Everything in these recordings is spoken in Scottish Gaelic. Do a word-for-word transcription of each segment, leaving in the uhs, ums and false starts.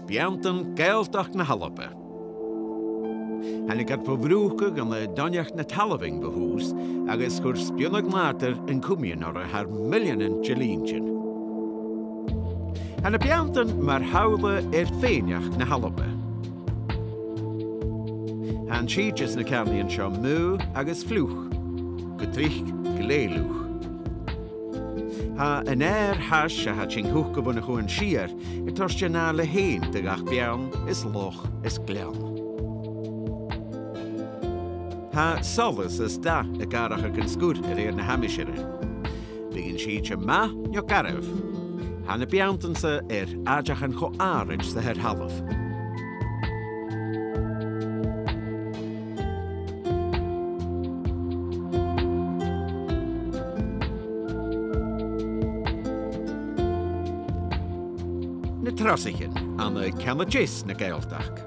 beanntan Gàidhealtachd na h-Alba. Thàinig iad fo bhrùchdadh ann an Doimhneachd na Talmhainn bho thùs, agus chuir spionnadh nàdair an comainn orra thar milleanan de linntean. Tha na beanntan mar shamhla air fèineachd na h-Alba. Tha an t-sìde sna ceàrnaidhean seo maoth agus fliuch, gu tric glè fhliuch. Tha an adhar thais a tha a' tighinn thuca bhon a' chuan siar a' toirt an àile fhèin do gach beann is loch is gleann. Tha solas is dath ag atharrachadh an sgur a rèir na h-aimsire. Bidh an t-sìde math no garbh. Tha na beanntan-sa air àiteachan cho àraid 's a th' air thalamh. Na Trosaichean, ann an ceann a deas na Gàidhealtachd.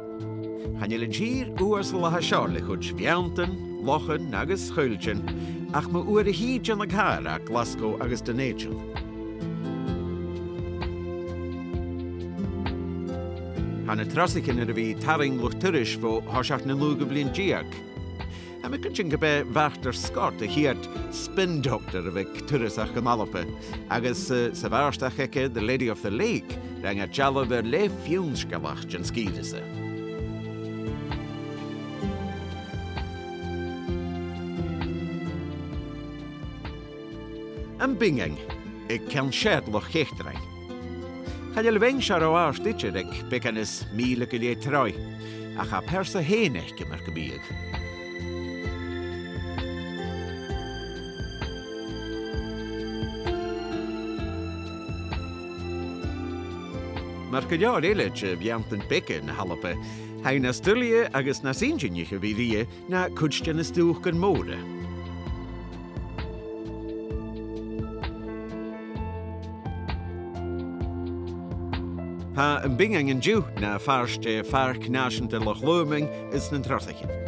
Chan eil an tìr uasal a tha seo le cuid bheanntan, lochan agus choilltean, ach mu uair a thìde na cathair à Glaschu agus Dùn Èideann. Tha na Trosaichean air a bhith a' tarraing luchd-turais bho thoiseach na naoidheamh linn deug. Tha mi a' creidsinn gum b' e Walter Scott a' chiad spin doctor a bh' aig turasachd an Alba, agus, eh, sa bhàrdachd aige, The Lady of the Lake, rinn e dealbh air leth fionnsgeulach den sgìre-sa. Am Binnean, aig ceann sear Loch Ceitrein. Chan eil a' bheinn seo ro àrd idir, aig beagan is mìle gu leth troigh, ach tha pearsa fhèin aice mar gum biodh. Mar gu leòr eile de bheanntan beaga na h-Alba, tha i nas duilghe agus nas inntinniche a bhith rithe na cuid de na stùcan mòra. Tha am Binnean an-diugh na phàirt de Phàirc Nàiseanta Loch Lùmainn is nan Trosaichean.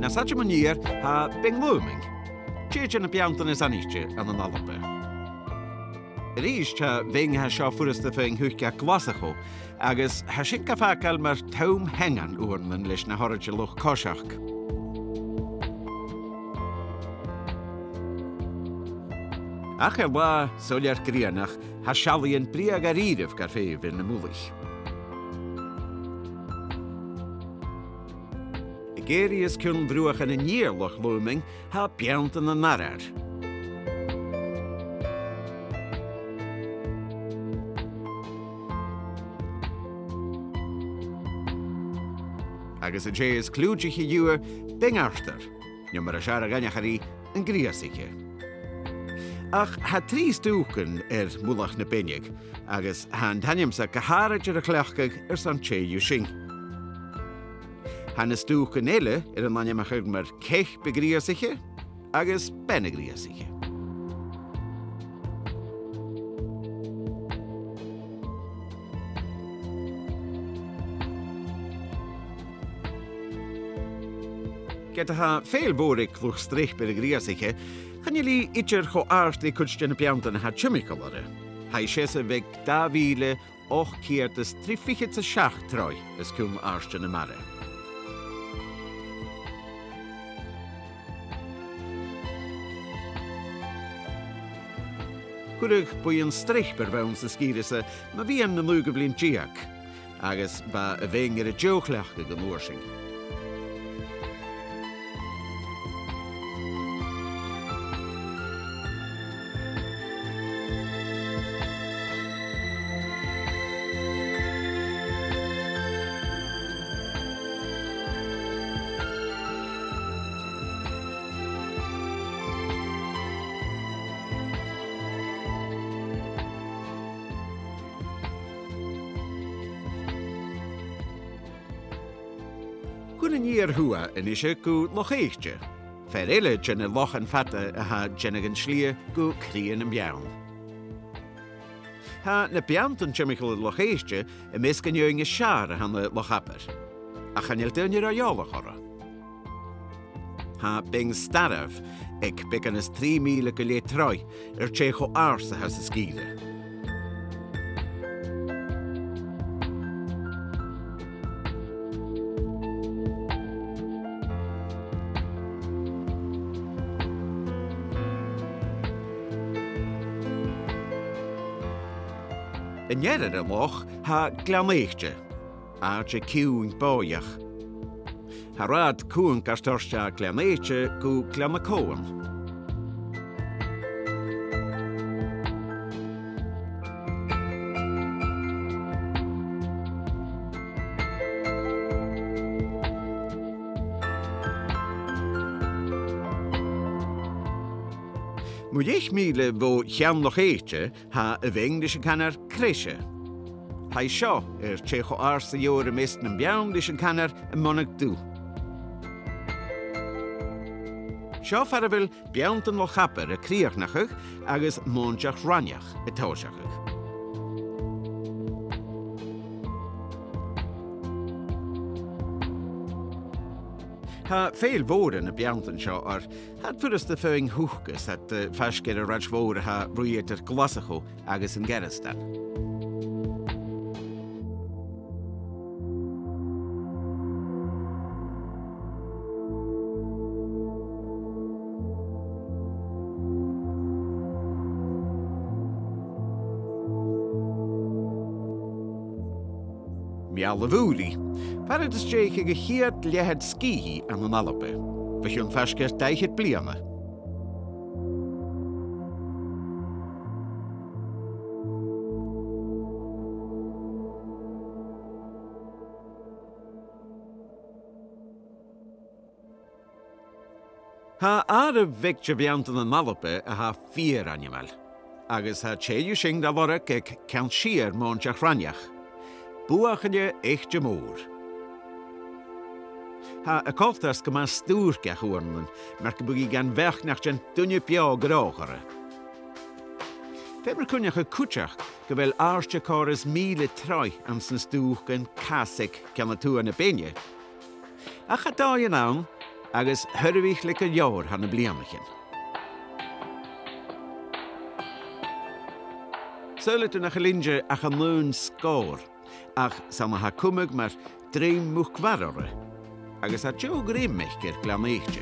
Nas fhaide mun iar, tha Beinn Lùmainn, tè de na beanntan as aithnichte ann an Alba. A-rithist, tha a' bheinn a tha seo furasta faighinn thuice à Glaschu, agus tha sin ga fàgail mar tom shaoinnean uaireannan leis na h-uiread de luchd-coiseachd. Ach air latha soilleir grianach, tha seallaidhean brèagha dha-rìribh gar feitheamh air na mullaich. Ag èirigh os cionn bhruachan an iar Loch Lùmainn, tha beanntan an Arair. Agus an tè as cliùitiche dhiubh, Beinn Artair, no mar as fheàrr a dh'aithnichear i, an Greusaiche. Ach tha trì stùcan air mullach na beinne, agus tha an t-ainm-sa gu h-àraid air a chleachdadh airson tè dhiubh sin. Tha na stùcan eile air an ainmeachadh mar Ceap a' Ghreusaiche agus Bean a' Ghreusaiche. Ged a tha fèill mhòr aig luchd-streap air a' Ghreusaiche, chan eil i idir cho àrd ri cuid de na beanntan a tha timcheall oirre. Tha i seasamh aig dà mhìle ochd ceud is trì fichead 's a seachd troigh os cionn àirde na mara. Chuireadh buidheann streap air bhonn san sgìre-sa mu mheadhan na naoidheamh linn deug, agus bha a' bheinn air a deagh chleachdadh an uair sin. Gun an iar-thuath a-nise gu Loch Èite, fear eile de na lochan fada a tha a' dèanamh an slighe gu cridhe nam beann. Tha na beanntan timcheall air Loch Èite am measg an fheadhainn as fheàrr a th' ann an Loch Abar, ach chan eil daoine ro eòlach orra. Tha Beinn Stairbh, aig beagan is trì mìle gu leth troigh, air tè cho àrd 's a tha sa sgìre. An ear air an loch, tha Gleann Èite, àite ciùin bòidheach. Tha rathad cumhang a' toirt à Gleann Èite gu Gleanna Comhann. Mu dheich mìle bho cheann Loch Èite, tha a' bheinn ris an canar Creise. Tha i seo air tè cho àrd 's a gheibhear am measg nam beann ris an canar am Monadh Dubh. Seo far a bheil beanntan Loch Abar a' crìochnachadh agus Mòinteach Raineach a' tòiseachadh. Tha fèill mhòr air na beanntan seo, oir tha iad furasta faighinn thuca 's iad, eh, faisg air an rathad mhòr a tha a' ruith eadar Glaschu agus an Gearasdan. Meall a' Mhùrraidh, far an deach a' chiad leathad sgìthidh ann an Alba, bho chionn faisg air dà fhichead bliadhna. Tha àireamh bheag de bheanntan ann an Alba a tha fìor ainmeil, agus tha tè dhiubh sin ri lorg aig ceann siar Mòinteach Raineach, Buachaille Eite Mòr. Tha a coltas gu math stùirceach uaireannan, mar gum biodh i gan bheachd nach dèan duine beò gnothaich oirre. Feumar cuimhneachadh cuideachd gu bheil àirde còrr is mìle troigh anns na stùcan cas aig ceann a tuath na beinne. Ach tha dòighean ann, agus shoirbhich le gu leòr thar nam bliadhnaichean. Saoilidh tu nach eil innte ach an aon sgòr, ach 's ann a tha cumadh mar druim muc-mhara oirre, agus tha deagh dhruim aice air Gleann Èite.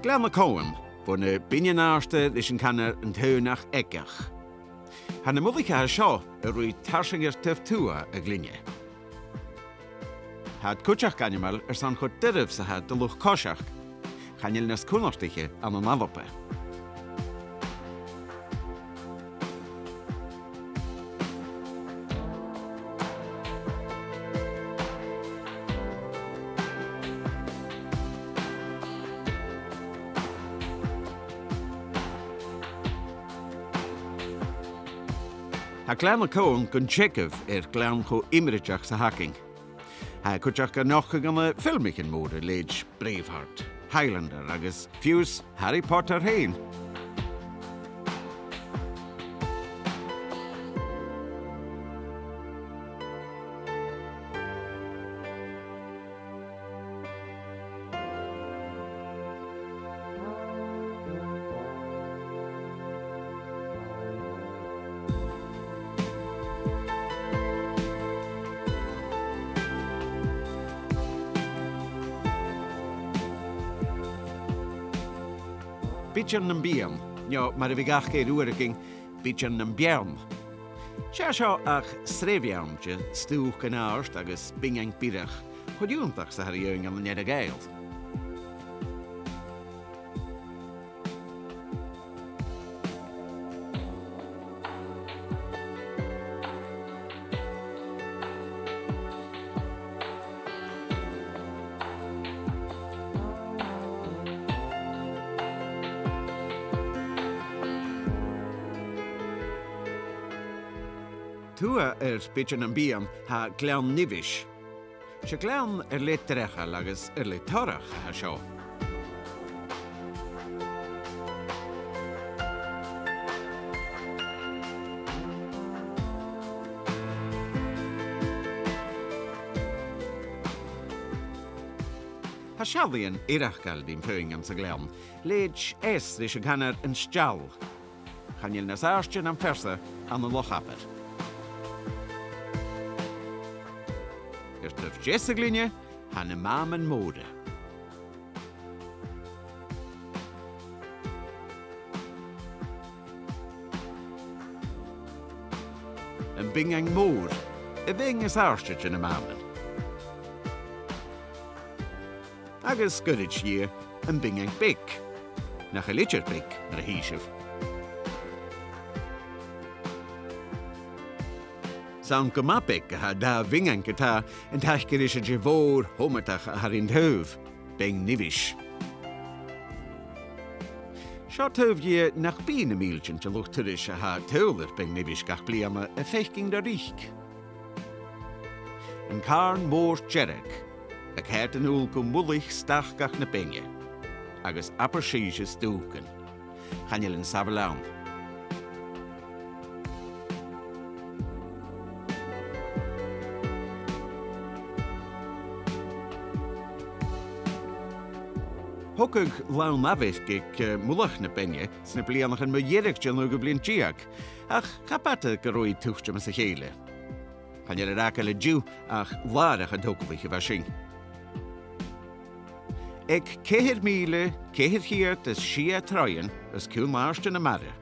Gleanna Comhann, bho na binnean àrda ris an canar an t-Aonach Eagach. Tha na mullaichean seo a' ruith tarsainn air taobh tuath a' ghlinne. Tha iad cuideachd ainmeil airson cho doirbh 's a tha iad do luchd-coiseachd. Chan eil nas cunnartaiche ann an Alba. Tha Gleanna Comhann gun teagamh air gleann cho iomraiteach 's a th' againn. Tha e cuideachd a' nochdadh ann am filmichean mòra leithid Braveheart, Highlander agus fiùs Harry Potter fhèin. Bidean nam Bian, no mar a bhiodh aca air uair againn, Bidean nam Beann. 'S e seo ach sreath bheann de stùcan àrd agus binneanan biorach, cho iongantach 's a tha ri fhaighinn ann an Earra-Ghàidheal. Tuath air Bìdean nam Bian tha Gleann Nibheis. 'S e gleann air leth dreachail agus air leth torrach a tha seo. Tha seallaidhean eireachdail rim faighinn anns a' ghleann, leithid eas ris an canar An Steall. Chan eil nas àirde na am fear-sa ann an Loch Abar. Air taobh deas a' ghlinne, tha na Mamanan Mòra. Am Binnean Mòr, a' bheinn as àirde de na Mamanan. Agus goirid dhith, am Binnean Beag. Nach eil idir beag, mar a chì sibh. 'S ann gu math beag a tha an dà bhinnean ge-tà, an taca ris an tè mhòr thomadach a tha rin taobh, Beinn Nibheis. Seo taobh dhith nach bi na mìltean de luchd-turais a tha a' tadhal air Beinn Nibheis gach bliadhna a' faicinn ri reic. An Càrn Mòr Dearg, a' coimhead a-null gu mullaich stacach na beinne, agus abair sìthiche 's dùthchann. Chan eil an samhail ann. Thogadh làn amhairc aig, eh, mullach na beinne sna bliadhnaichean mu dheireadh den naoidheamh linn deug, ach cha b' fhada gun robh i tuiteam às a chèile. Chan eil air fhàgail an-diugh ach làrach an togalach a bha sin. Aig ceithir mìle, ceithir cheud is sia troighean os cionn àirde na mara,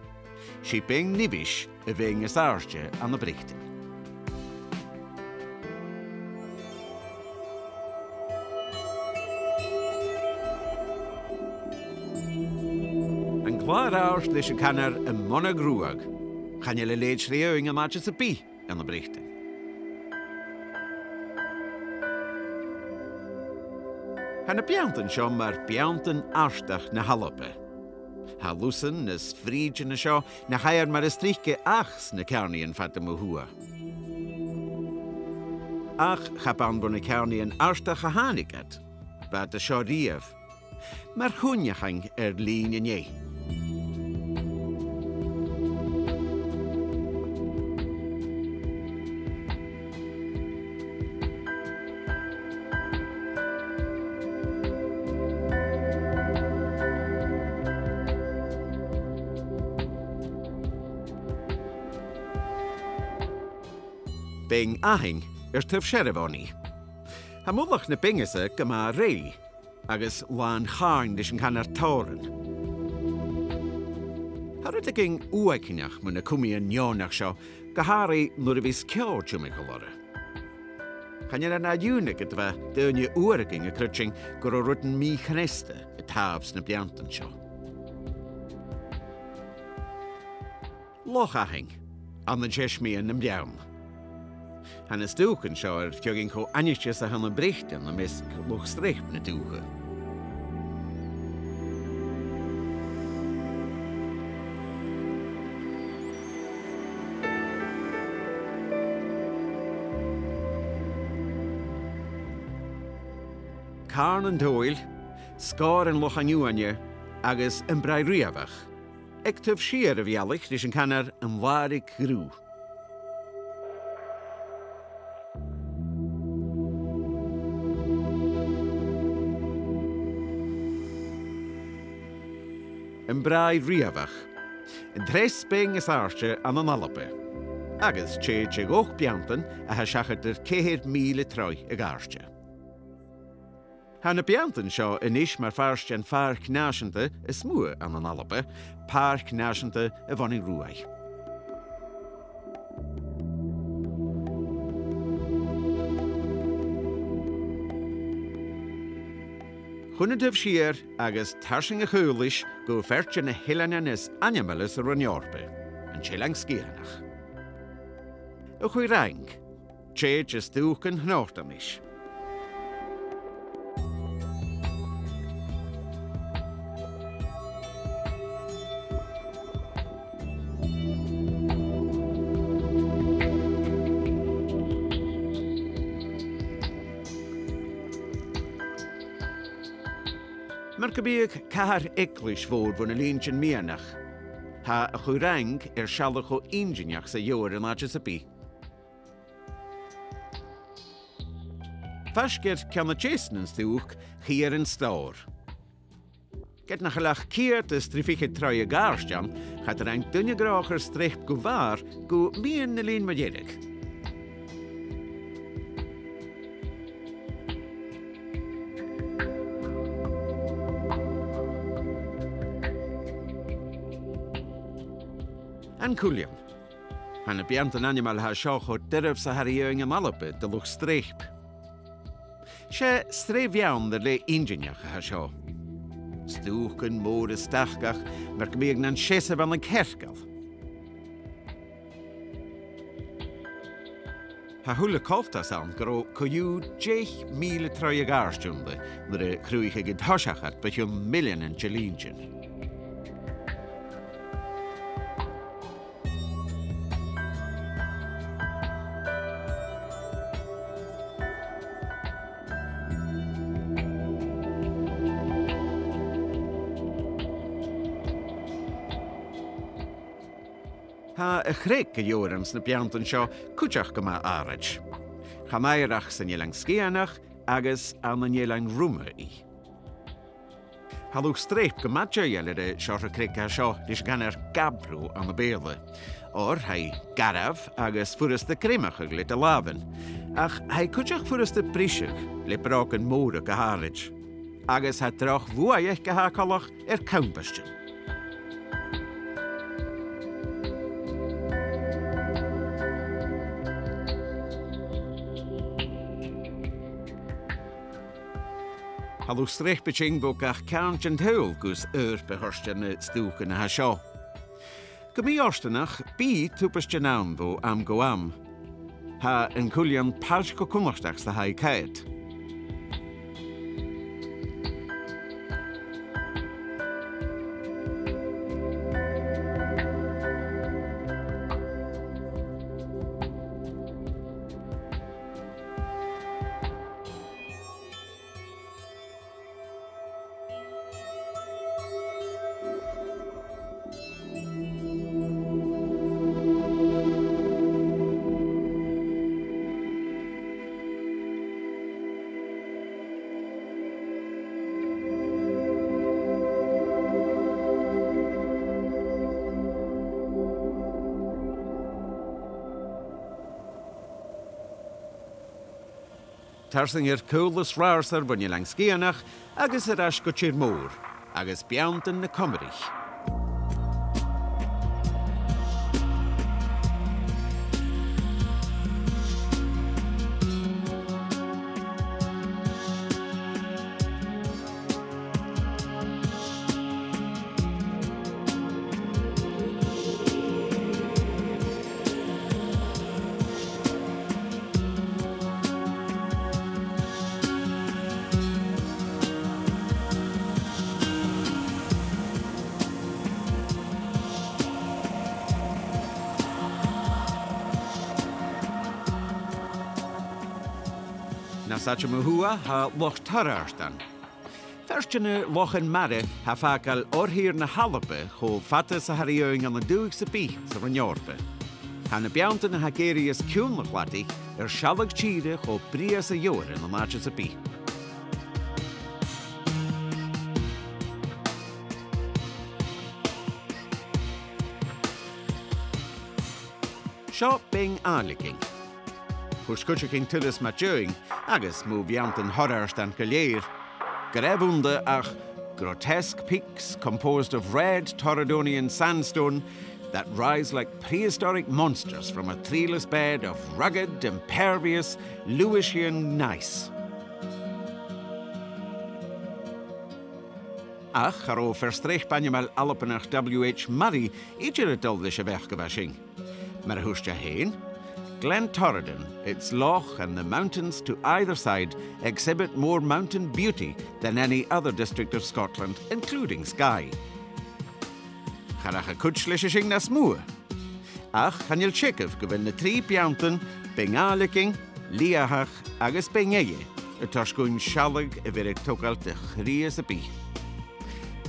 's i Beinn Nibheis a' bheinn as àirde ann am Breatainn. An Clàr Àrd ris an canar am Mona Ghruag. Chan eil a leithid ri fhaighinn an àite sam bith ann am Breatainn. Tha na beanntan seo mar bheanntan Artach na h-Alba. Tha lusan is frìdean an seo nach fhaighear mar as trice ach sna ceàrnaidhean fada mu thuath. Ach cha b' ann bho na ceàrnaidhean Artach a thàinig iad. Bha iad an seo riamh. Mar chuimhneachan air linn an dèidh. Beinn Athing air taobh searbh Mhonaidh. Tha mullach na beinne-sa gu math rèidh, agus làn chàrn ris an canar Tòran. Tha rudeigin uaigneach mu na cumaidhean neònach seo, gu h-àraidh nuair a bhios ceò timcheall orra. Chan eil e na iongnadh ged a bha daoine uaireigin a' creidsinn gun robh rudan mì-chneasta a' tàmh sna beanntan seo. Loch Athing, ann an teis-meadhan nam beann. Tha na stùcan seo air feadhainn cho ainmeil 's a th' ann am Breatainn am measg luchd-streap na dùthcha. Càrn an t-Sabhail, Sgòr an Lochain Uaine agus am Bràigh Riabhach. Aig taobh siar a' bhealaich ris an canar an Làraig Ghruth. Am Bràigh Riabhach. An treas beinn as àirde ann an Alba. Agus tè de dh'ochd beanntan a tha seachad air ceithir mìle troigh a dh'àirde. Tha na beanntan seo a-nis mar phàirt den phàirc nàiseanta as motha ann an Alba, Pàirc Nàiseanta a' Mhonaidh Ruaidh. Chun an taobh siar agus tarsainn a' chaolais gu fear de na h-eileanan as ainmeile san Roinn Eòrpa, an t-Eilean Sgitheanach. A' Chaoidh Fhraing, tè de stùcan Shnòrdanis. Mar gum biodh cathair-eaglais mhòr bho na linntean meadhanach, tha a' Chùil Fhraing air sealladh cho inntinneach 's a gheibhear an àite sam bith. Faisg air ceann a deas nan stùc, chithear an Stòr. Ged nach eil ach ceud is trì fichead troigh a dh'àirde ann, cha do rinn duine gnothach air streap gu bhàrr gu meadhan na linne mu dheireadh. An Cuiltheann. Tha na beanntan ainmeil a tha seo cho doirbh 's a tha ri fhaighinn ann an Alba do luchd-streap. 'S e sreath bheann air leth inntinneach a tha seo. Stùcan mòra stacach, mar gum biodh nan seasamh ann an cearcall. Tha a h-uile coltas ann gun robh co-dhiù deich mìle troigh a dh'àirde annta nuair a chruthaich an toiseach iad bho chionn milleanan de linntean. Tha a' chreag a gheibhear anns na beanntan seo cuideachd gu math àraid. Chan fhaighear ach san Eilean Sgitheanach agus ann an Eilean Ruma i. Tha luchd-streap gu math dèidheil air an seòrsa creig a tha seo ris an canar gabbro ann am Beurla. Oir tha i garbh agus furasta greimeachadh le do làmhan. Ach tha i cuideachd furasta briseadh le brògan mòra gu h-àraid. Agus tha droch bhuaidh aice, tha coltach, air cambasan. Tha luchd-streap a' tighinn bho gach ceàrn den t-saoghal gus oidhirp a thoirt air na stùcan a tha seo. Gu mì-fhortanach, bidh tubaistean ann bho àm gu àm. Tha an Cuiltheann pailt cho cunnartach 's a tha i ceart. Tarsainn air caolas ratharsair bhon Eilean Sgitheanach agus air ais gu tìr-mòr, agus beanntan na Comraich. Nas fhaide mu thuath, tha Loch Toràrdan. Fear de na lochan-mara a tha a' fàgail oirthir na h-Alba cho fada 's a tha ri fhaighinn ann an dùthaich sam bith san Roinn Eòrpa. Tha na beanntan a tha ag èirigh os cionn a' chladaich air sealladh tìre cho brèagha 's a gheibhear ann an àite sam bith. Seo Beinn Àiliginn. Thuirt cuideigin turas mu dheidhinn, agus mu bheanntan Thoràrdan gu lèir, gu robh iad ach grotesque peaks composed of red Torridonian sandstone that rise like prehistoric monsters from a treeless bed of rugged, impervious, Lewisian gneiss. Ach cha robh fear-streap ainmeil Albannach W H Murray idir a' dol leis a' bheachd a bha sin. Mar a thuirt e fhèin, Glen Torridon, its loch and the mountains to either side exhibit more mountain beauty than any other district of Scotland, including Skye. Cha rachadh cuid leis a sin nas motha. Ach chan eil teagamh gu bheil na trì beanntan, Beinn Àiliginn, Liathach agus Beinn Eighe, a' toirt dhuinn sealladh a bheireadh togail de chridhe sam bith.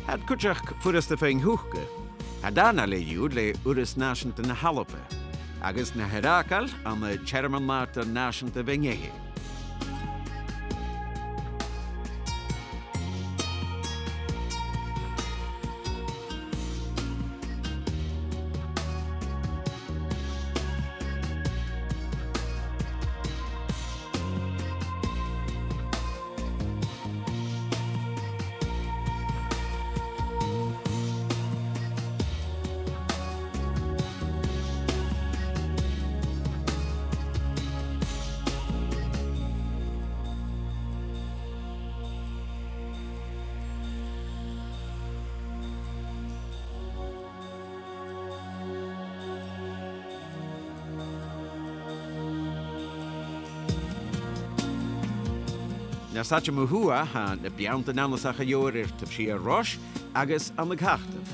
Tha iad cuideachd furasta faighinn thuca. Tha dà nèile dhiubh le Urras Nàiseanta na h-Alba, agus na h-earrainn ann an Tearmann Nàdair Nàiseanta Bheinn Eithir. Nas fhaide mu thuath, tha na beanntan annasach a gheibhear air taobh siar Rois agus ann an Cataibh.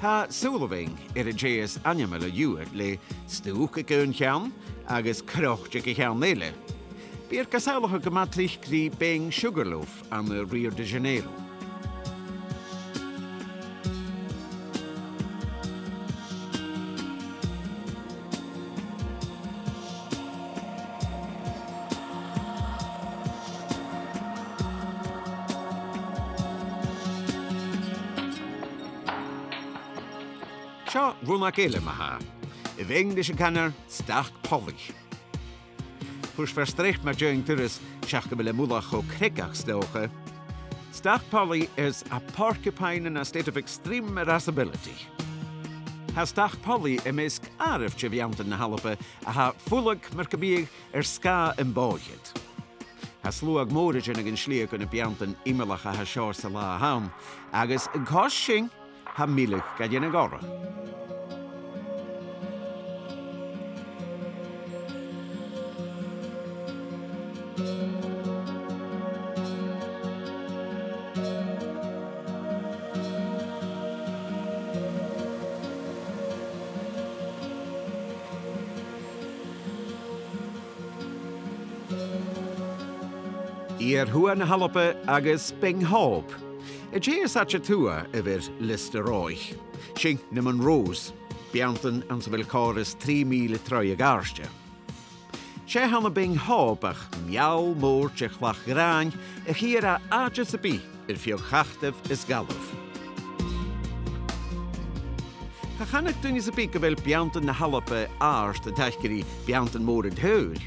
Tha sùil againn air an tè as ainmeile dhiubh le stùc aig aon cheann agus croit aig a' cheann eile. Bidh iad gu sàmhach gu math tric ri Beinn Sugarloaf ann an Rio de Janeiro. Seo rionnag eile ma-thà. A bheinn leis a' chanar Stac Pollaidh. Thuirt fear-streap mu dheidhinn turas, seach gu bheil e mullach cho creagach 's dòcha, "Stac Pollaidh is a porcupine in a state of extreme irascibility." Tha Stac Pollaidh am measg àireamh de bheanntan na h-Alba a tha fulang mar gum biodh air sgàth am bòidhead. Tha sluagh mòr a' dèanamh an slighe gu na beanntan iomallach a tha seo san latha an-diugh, agus an cois sin, tha mileadh ga dhèanamh orra. Iar-thuath na h-Alba agus Beinn Hòb. An tè as fhaide tuath a bh' air liosta reothadh, sin na Munros, beanntan anns a bheil còrr is trì mìle troigh a dh'àirde. 'S e a th' ann am Beinn Hòb ach meall mòr de chlach ghràin a chithear à àite sam bith air feadh Chataibh is Gallaibh. Cha chanadh duine sam bith gu bheil beanntan na h-Alba àrd an taca ri beanntan mòra an t-saoghail,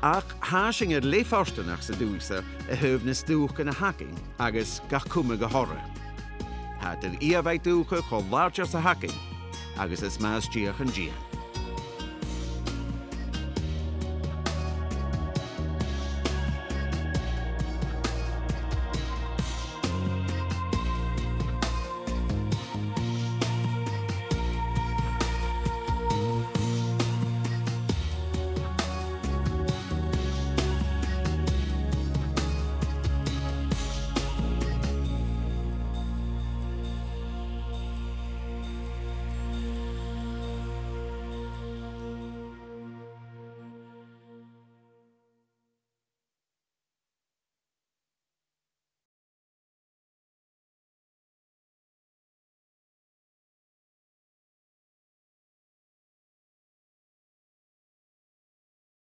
ach tha sinn air leth fortanach san dùthaich-sa a thaobh na stùcan a th' againn agus gach cumadh a th' orra. Tha iad air ìomhaigh dùthcha cho làidir 's a th' againn, agus is math as fhiach an dìon.